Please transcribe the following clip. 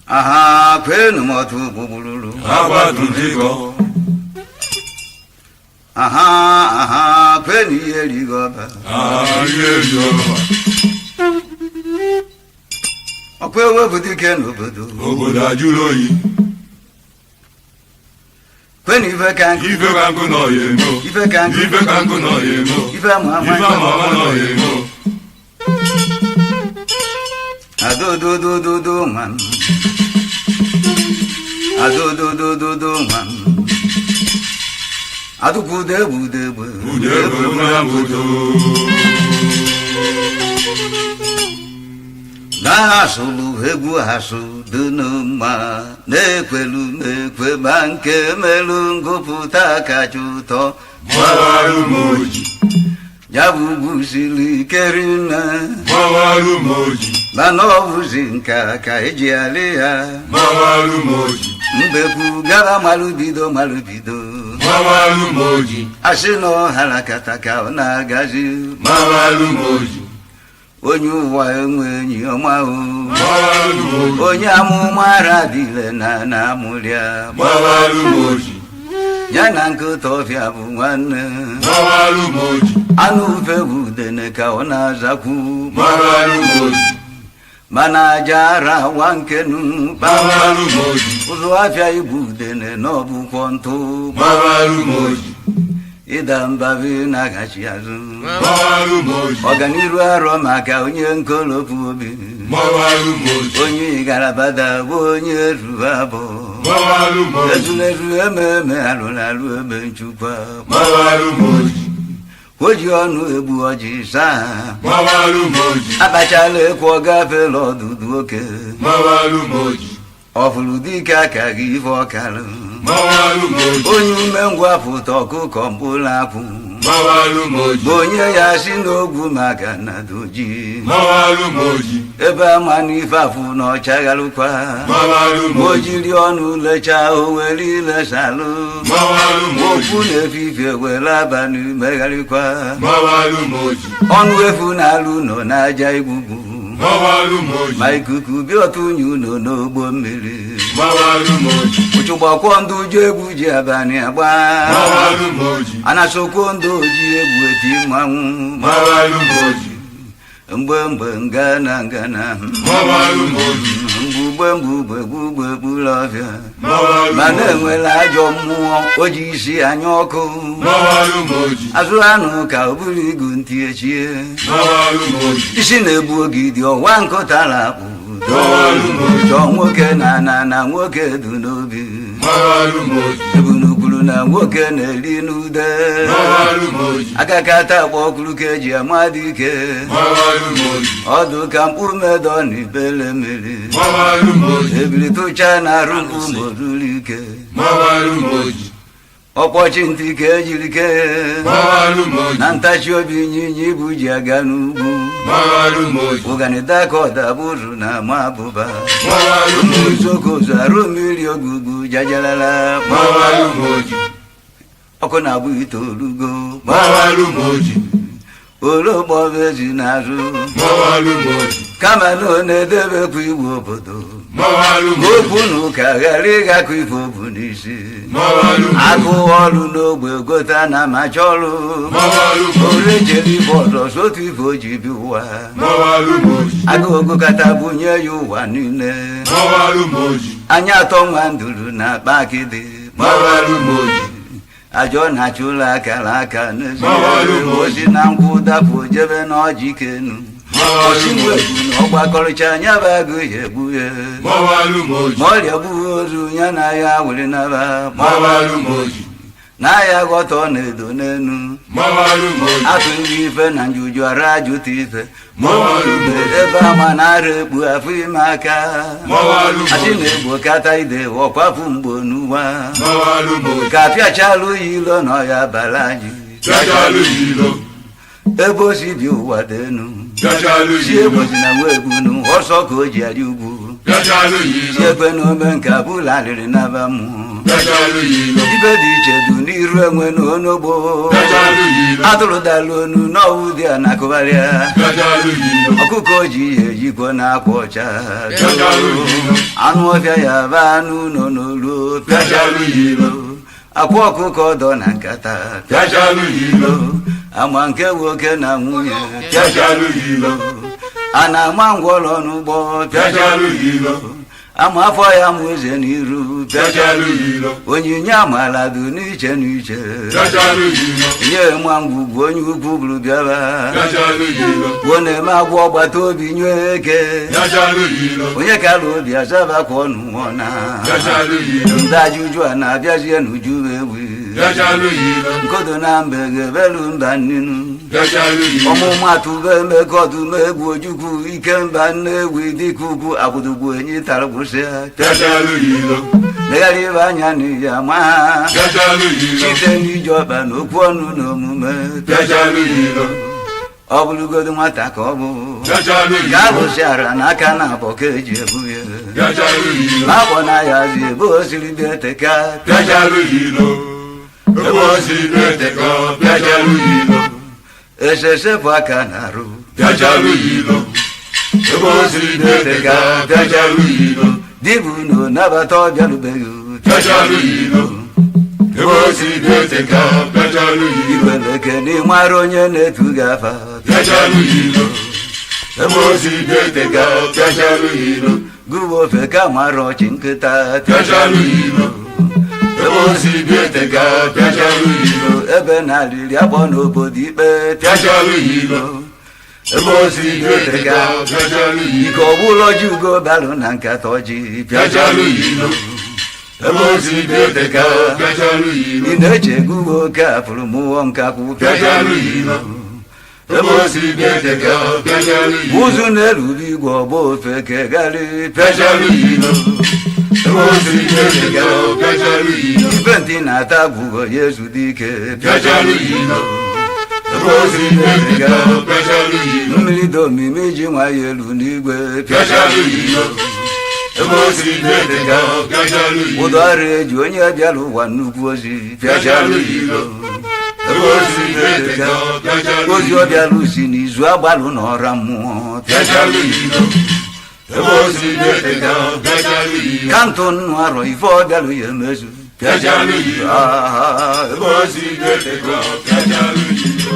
Aha kwenu motu bubululu. Agbatụdịgọ. Aha aha kwenu yeligoba. Ihe ọba. Ọkwa ewepụta ike n'obodo. Obodo ajụrụ oyi. Kwenu ife ka nkụ. Ife ka nkụ nọ ya emo. Ife ka nkụ. Ife ka nkụ nọ ya emo. Ife ama ama. Ife ama ama nọ ya emo. Adododododo nwa m. Adododododo nwa m. Adụkwude egbude egbe. Ude egbe na mbodo. Na-asụlụ egwu asụ dị mma na-ekwelu m ekwe ma nke melu ngụpụta kacha ụtọ. Gbawarụ m oji. Ya bụ ugwu siri ike rinne. Gbawarụ m oji. Mana ọ bụzi nka ka eji alị ya. Gbawarụ m oji. Mbekwu gara malụbido malụbido. Gbawarụ m oji. Asị na ọhara kata ka ọ na-agazi. Gbawarụ m oji. Onye ụwa enwe enyi ọma o. Gbawarụ m oji. Onye amụma ara dịle na na-amụrịa. Gbawarụ m oji. Ya na nkịta ọfịa bụ nwanne. Gbawarụ m oji. Anụ ufe bụ udene ka ọ na-azakwu. Gbawarụ m oji. Mana aja ara wa nkenu. Gbawarụ m oji. Ụzụ afịa igbu udene na ọbụkwọ ntụ. Gbawarụ m oji. Ịda mbabi na-agachi azụ. Gbawarụ m oji. Ọganiru arọ maka onye nkolopu obi. Gbawarụ m oji. Onye garabada bụ onye ruru abụ. Gbawarụ m oji. Ezulezu ememe alụrụ alụ ebe nchukwa. Gbawarụ m oji. O ji ọnụ egbu ọjị saa. Gbawarụ m oji. Akpachala ekwu ọ gafela ọdụdụ oke. Gbawarụ m oji. Ọfụrụ dike aka gị ife ọkalụ. Gbawarụ m oji. Onye umengwụ apụta ọkụkọ mkpụrụ akwụ. Gbawarụ m oji. Bụ onye ya si n'ogwu maka na doji. Gbawarụ m oji. Ebe ama n'ife afụ na ọchagharụkwa. Gbawarụ m O oji. jiri ọnụ lechaa o were ilesalụ. Gbawarụ m oji. Okwu na-efifie were abalị megharịkwa. Gbawarụ m oji. Ọnụ efu na-alụ nọ n'aja igbugbu. Gbawarụ m oji. Ma ikuku bịa ọtụnye ụlọ n'ogbo mmiri. Gbawarụ m oji. Ụchụgbakwọ ndị ụjọ egwu ji abalị agba. Gbawarụ m oji. Anasokwo ndị oji egwu eti mmanwụ. Gbawarụ m oji. Mgbe mgbe ngana ngana. Gbawarụ m oji. Mgbugbe mgbugbe gbugbe gburu ọfịa. Gbawarụ m Mana oji. enwela ajọ mmụọ o ji isi anya ọkụ. Gbawarụ m oji. Azụ anụ ka o buru igu ntị echie. Gbawarụ m oji. Isi na-egbu ogidi ọwa nkụtara akpụ. Gbawarụ m oji. Chọọ nwoke na na na nwoke du n'obi. Gbawarụ m oji. Ebunukwuru na nwoke na-eri n'ude. Gbawarụ m oji. Akakata akpọ ọkụrụ ka eji ama dike. Gbawarụ m oji. Ọdụ ka mkpụrụ medọ na ibele mmiri. Gbawarụ m oji. Ebili tụcha na arụ mkpu mozuru ike. Gbawarụ m oji. Ọkpọchi ntị ka ejiri kee. Gbawarụ m oji. Na ntachi obi ịnyịnya ibu ji aga n'ugwu. Gbawarụ m oji. Ụganida ka ọdabụrụ na ama abụba. Gbawarụ m oji. Nzokozu arụ mmiri ogugu jajalala. Gbawarụ m oji. Ọkụ na-agbụ itoolugo. Gbawarụ m oji. Olokpọbezi n'azụ. Gbawarụ m oji. Kama na ọ na-edebekwa iwu obodo. Gbawarụ m oji. Okwu na ụka ghara ịgakọ ife obu n'isi. Gbawarụ m oji. Agụ ọrụ n'ogbe gota na macha ọrụ. Gbawarụ m oji. Ore jere ife ọzọ sotu ife o ji bi ụwa. Gbawarụ m oji. Agụụ kata bunye ya ụwa niile. Gbawarụ m oji. Anya atọ nwa nduru na akpa akịdị. Gbawarụ m oji. Ajọ na-achụ ụlọ akara aka n'ezie. Gbawarụ m oji. Osi na nkwụ dapụ jebe n'ọjị kenu. Gbawarụ Osi m oji. nwegbu na ọgbakọrịcha anya bụ agụ ya egbu ya. Gbawarụ m oji. Ma ọrịa gbuo ozu ya na ya were naba. Gbawarụ m oji. Na ya ghọta ọ na-edo n'enu. Gbawarụ m oji. Atụghị ife na njuju ara ajụta ife. Gbawarụ m oji. Ebe ama na-ara ekpu afọ ime aka. Gbawarụ m Asị oji. na-egbo kata ide ọkwapụ mgbo n'ụwa. Gbawarụ m oji. Ka apịachalụ ya ilo na ọya bara anyị. Bịachalụ ya ilo. Ebe o si bi ụwa dị enu. Bịachalụ ya Si ilo. egbozi na nwa egbunu ọsọ ka o ji arị ugwu. Bịachalụ ya Si ilo. ekwe na ome nke abụla arịrị naba mmụọ. Bịachalụ ilo. Ibe dị iche du n'iru enwe na onogbo. Bịachalụ ilo. Atụrụ dalụ onu n'ọwụ dị a na-akụgharịa. Bịachalụ ilo. Ọkụkọ ji ya ejikwa na-akwa ọcha. Bịachalụ ilo. Anụ ọfịa ya ba anụ ụlọ n'olu. Bịachalụ ilo. Akwa ọkụkọ dọ na nkata. Bịachalụ ilo. Ama nke nwoke na nwunye. Bịachalụ ilo. A na-ama ngwọrọ n'ụgbọ. Bịachalụ ilo. Ama afọ ya mụ eze n'iru. Bịachalụ ilo. Onyinye amala dị n'iche n'iche. Bịachalụ ilo. Nye nwa ngwugwu onye ukwu bụrụ bịaba. Bịachalụ ilo. Gwuo na-eme agwọ ọgbata obi nye eke. Bịachalụ ilo. Onye kara obi azabakwa ọnụ nwụọna. Bịachalụ ilo. Ndị ajụjụ a na-abịazie n'uju ewu. Bịachalụ ilo. Nkodo na mbe ga-ebelu mba nnenu. Bịachalụ ilo. Ọmụmatụ bụ emeka ọdụm egwu ojukwu ike mba nne-egwu dịka ugwu agbụdugbu enyi tara gwụsịa. Bịachalụ ilo. Legharị ibe anya n'iyi ama ha. Bịachalụ ilo. Site n'iji ọkpa na okwu ọnụ na omume. Bịachalụ ilo. Ọ bụrụgodu nwata ka ọ bụ Bịachalụ ka ilo. alụsịara n'aka na abọ ka eji ebu ya. Bịachalụ ilo. Ma akpọ na ya zi ebe o siri bịa teka. Bịachalụ ilo. Ebe o siri bịa eteka. Bịachalụ ilo. Esesepụ aka na-arụ. Bịachalụ ilo. Ebe o siri bịa eteka. Bịachalụ ilo. Dibụ na nabata ọbịalubeghị. Bịachalụ ilo. Ebe o siri bịa eteka. Bịachalụ ilo. Igweleke n'ịmara onye na-etu gị afa. Bịachalụ ilo. Ebe o siri bịa eteka. Bịachalụ ilo. Gụwa ofe ka mara ọchị nkịta. Bịachalụ ilo. Ebe o siri bịa eteka. Bịachalụ ilo. Ebe na-alịrị akpọ n'obodo ikpe. Bịachalụ ilo. Ebe o siri bịa eteka. Bịachalụ ilo. Ike ọbụla ọjị ugo balụ na nkata ọjị. Bịachalụ ilo. Ebe o siri bịa eteka. Bịachalụ ilo. Ị na-eche gụwa oke afụrụ mụọ nkakwụ. Bịachalụ ilo. Ebe o siri bịa eteka. Bịachalụ ilo. Ụzụ na-erube igwe ọgba ofe kegarị. Bịachalụ ilo. Ebe o siri bịa eteka. Bịachalụ ilo. Ibe ntị na-ata agwụgọ ya ezu dị ike. Bịachalụ ilo. Ebe o siri bịa eteka. Bịachalụ ilo. Mmiri dị omimi ji nwayọ elu n'igwe. Bịachalụ ilo. Ebe o siri bịa eteka. Bịachalụ ilo. Ụdọ ọrụ eji onye bịara ụwa nnukwu ozi. Bịachalụ ilo. Ebe o siri bịa eteka. Bịachalụ Ozi ilo. ọ bịara usi n'izu agbalụ na ọra mmụọ. Bịachalụ ilo. Ebe o siri bịa eteka. Bịachalụ ilo. Kantụ nnụ arọ ife ọ bịara ya emezu. Bịachalụ ilo. Ah, Ebe o siri bịa eteka. Bịachalụ ilo.